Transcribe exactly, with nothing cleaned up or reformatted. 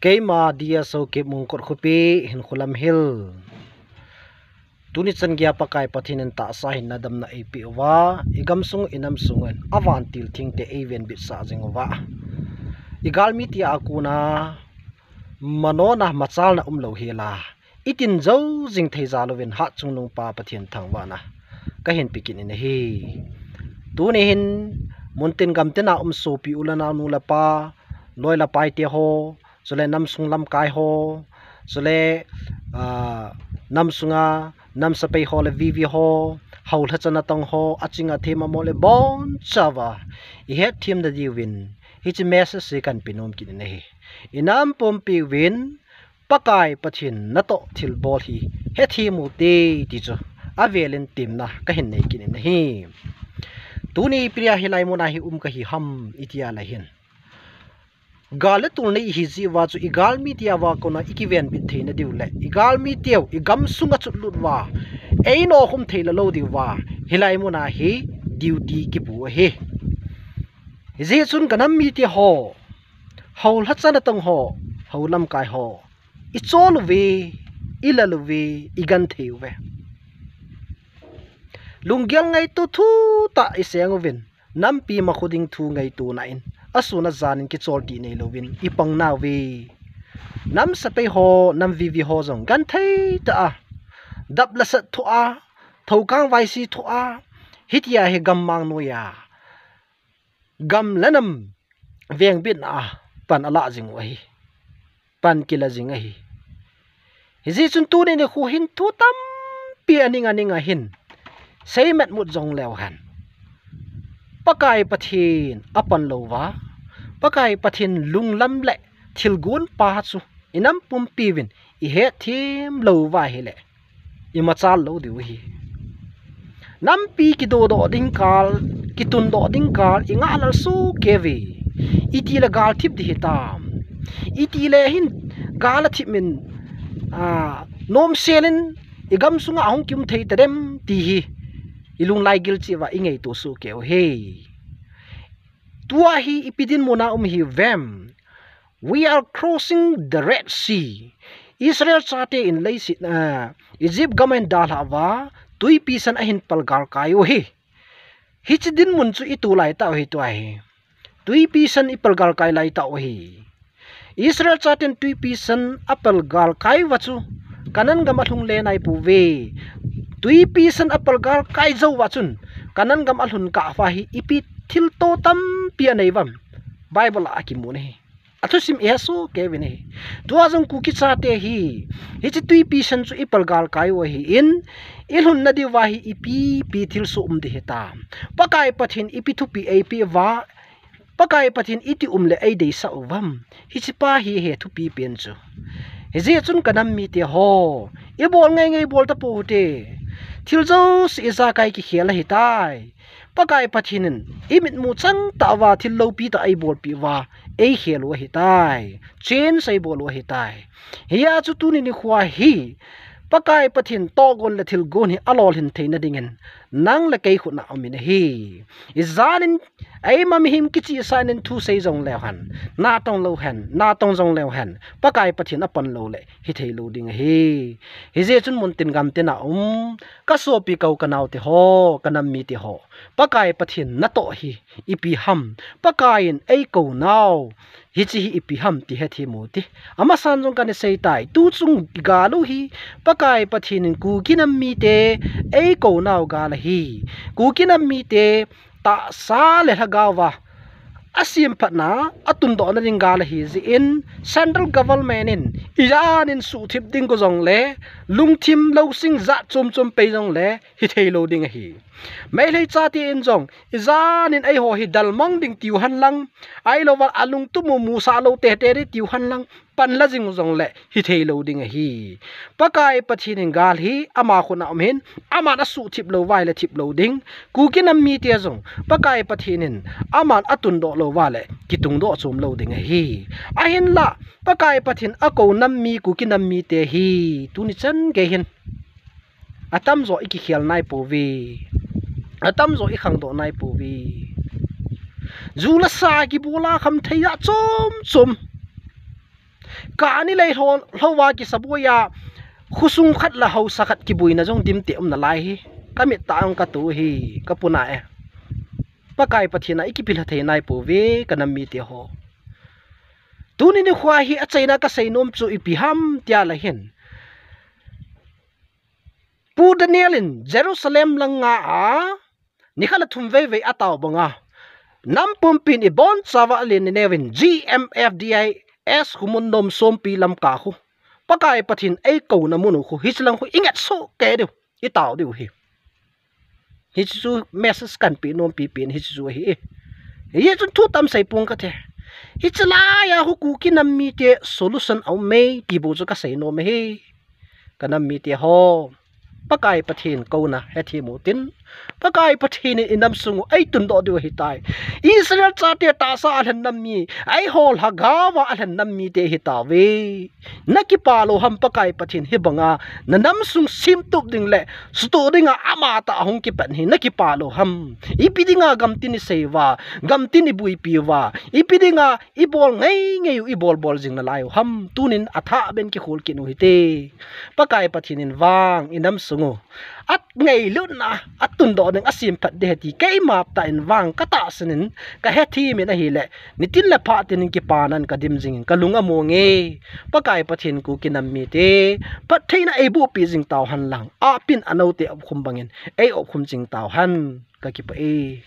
Keima D S O Kipmungkot Khopi, Hinkholam Hill. Tuni chan geiya Pakai Pathen in tahsa hinna damna eipeh uva, i gamsung i namsung in avantil thengte eivenbitsah jing uva, i galmite a kona manona machalna umlou hela, i tin jou jing thei jal uvin Hatchungnung Pa Pathen thangvahna kahin pe kit in ahi. Tuni hin muntin gamtin a um sopi u le nao, nu le pa, loi le pai te ho, chule namsung lamkai ho, chule, ah, namsunga namsapei ho le vivi ho, houlhacha natong ho, aching athem amo le bonchauva i hethem nadiuvin hiche message hi kahin pe nom kit in ahi. I nam pumpi uvin Pakai Pathen natoh thilbol hi hethem ute ti chu avel in temna kahin nei kit in ahi. Tuni ipi dia hilai muna hi um kahi ham itia leh hin, gal le tol nei ihi jeh uva chu i galmite a va kona i kivenbit theina diu le i galmiteu i gamsunga chotlut uva ei nokhum thei lou diuva hilai muna hi duty kipu ahi. Hijeh chun ka nam mite ho, houlhacha natong ho, hou lamkai ho, i chol uve, i lal uve, i genthei uve. Lunggel ngaito thutah i seng uvin, nampi makhu ding thu ngaitona in, asun ajan in kichol dih neilouvin i pang nauve. Namsapei ho, nam vivi ho jong genthei tah a, dap le sat thoh a, thokang vaisi thoh a, hitia hi gammang noiya gam le nam vengbitna a pan ala jing u ahi. Pan kila jing ahi. Hijeh chun tuni nikho hin thu tampi aning aning ahin seimat mut jong leu hen, Pakai Pathen apan louva, Pakai Pathen lunglam le thilgon pa chu i nam pumpi uvin i hethem louva ahile i machal lou diu ahi. Nampi kidodoh ding kal, kitundoh ding kal i ngahlel soh kei uve. Itile gal thip ding hitam, itile hin gal athip in, a, nomsel in i gamsunga ahung kium thei tadem ti hi i lunglai gil cheh uva i ngaito soh kei u ahi. Tua hi ipi dinmun a um ihiuvem? We are crossing the Red Sea. Israel chate in leiset, ah, Egypt gam ahin dalhah uva, Twipi San ahin palgalkai u ahi. Hiche dinmun chu i tolai tau ahi tua hi. Twipi San i palgalkai lai tau ahi. Israel chaten Twipi San apalgalkai uva chu Canaan gam alhung le naipouve. Twipi San apalgalkai jou uva chun Canaan gam alhun kah uva hi ipi thilto tampi anei uvem? Bible a akimun ahi. Athusim i hesoh kei uvin ahi. Tua jong Kuki chate hi, hiche Twipi San chu i palgalkai u ahin, i lhunna diuva hi ipi, ipi thilsoh um ding hitam? Pakai Pathen ipi thupeh eipeh uva, Pakai Pathen iti um le eideisah uvem? Hiche pa hi ahi thupi pen chu. Hijeh chun ka nam mite ho, i bol ngei ngei bol tapou hite. Thil jouse ijakai kikhel ahitai. Pakai Pathen in i mitmu chang tah uva thil loupi tah eibolpeh uva, eikhel u ahitai. Change eibol u ahitai. Hijeh chun tuni nikho hi Pakai Pathen tohgon le thilgon hi alolhin theina dingin nang le kei khut a um in ahi. Ijat in eima mihem kichihsah in thusei jong leu hen, natong lou hen, natong jong leu hen, Pakai Pathen apan lou le hithei lou ding ahi. Hijeh chun muntin gamtin a um ka sopi ka u ka naote ho, ka nam mite ho, Pakai Pathen natoh hi ipi ham? Pakai in eikou nau hiche hi ipi ham ti hethem u hite. Amasan jong kana seitai, tuchung gal u hi Pakai Pathen in Kuki nam mite eikou nau gal ahi. Kuki nam mite tahsa le lhagao va asemphatna, atundohna ding gal ahi jeh in, central government in ijan in suhthip ding kou jongle, lungthim lousing jat chom chom pei jongle hithei lou ding ahi. Meitei chate in jong ijan in eiho hi dalmang ding tiu hen lang, ahilouva alungtup u musah lou tete ding tiu hen lang, panla jing u jongle hithei lou ding ahi. Pakai Pathen in gal hi ama khut a um ahin, aman asuhthip lou uva ahile thip lou ding. Kuki nam mite jong Pakai Pathen in aman atundoh lou uva le kitungdoh chom lou ding ahi. Ahinla Pakai Pathen akou nam mi, Kuki nam mite hi tuni chan gei hin atamjo i kikhel naipouve. Atamjo i khangdoh naipouve. Ju le sa kibol a khamthei a chom chom Kani lei lho, lhova kisaboi a, khosung khat le haosa khat kiboina jong dimtah um nalai hi. Kamit tah a katoh hi, kapuna e. Pakai Pathen a ikipilha thei naipouve, kanam mite ho. Tuni nikho hi achaina kasei nom chu ipi ham tia leh hin, Pu Daniel in Jerusalem langa a, nikhat le thum veivei atao banga, nam pumpin ibonchauva alen inei uvin, G M F D I S khu mun nom sompi Lamka khu, Pakai Pathen eikouna mun u khu, hiche lang khu inget soh kei diu, itao diu hi. Hiche chu message kahin pe nom pipen hiche chu ahi. Hiche chu thu tam sei pong kate. Hiche laiya khu Kuki nam mite solution aume ti bou chu kasei nom e. Kanam mite ho, Pakai Pathen kouna hethem utin, Pakai Pathen in inam sung u eitundoh diu ahitai. Israel chate tahsa a lhen nam mi, eiho lhagaova alhen nam mite hitauve. Nakipa lou ham Pakai Pathen hibanga nanam sung semtup ding le suhtoh dinga amatah ahung kipan hi nakipa lou ham? Ipi dinga gamtin isei uva, gamtin iboipi uva, ipi dinga ibol ngeingei u, ibolbol jing nalai u ham? Tunin athahbeh in kikhol kit u hite. Pakai Pathen in vang inam sung u aneilutna atundoh ding, asemphat ding ahi ti keima tah in vang katahsan in kahethem in ahileh, nitin le phat tin in kipana in kadim jingin kalung amonge. Pakai Pathen Kuki nam mite phattheina eibohpi jing tauhen lang, apin anoute opkhum bangin eiopkhum jing tauhen, kakipah e.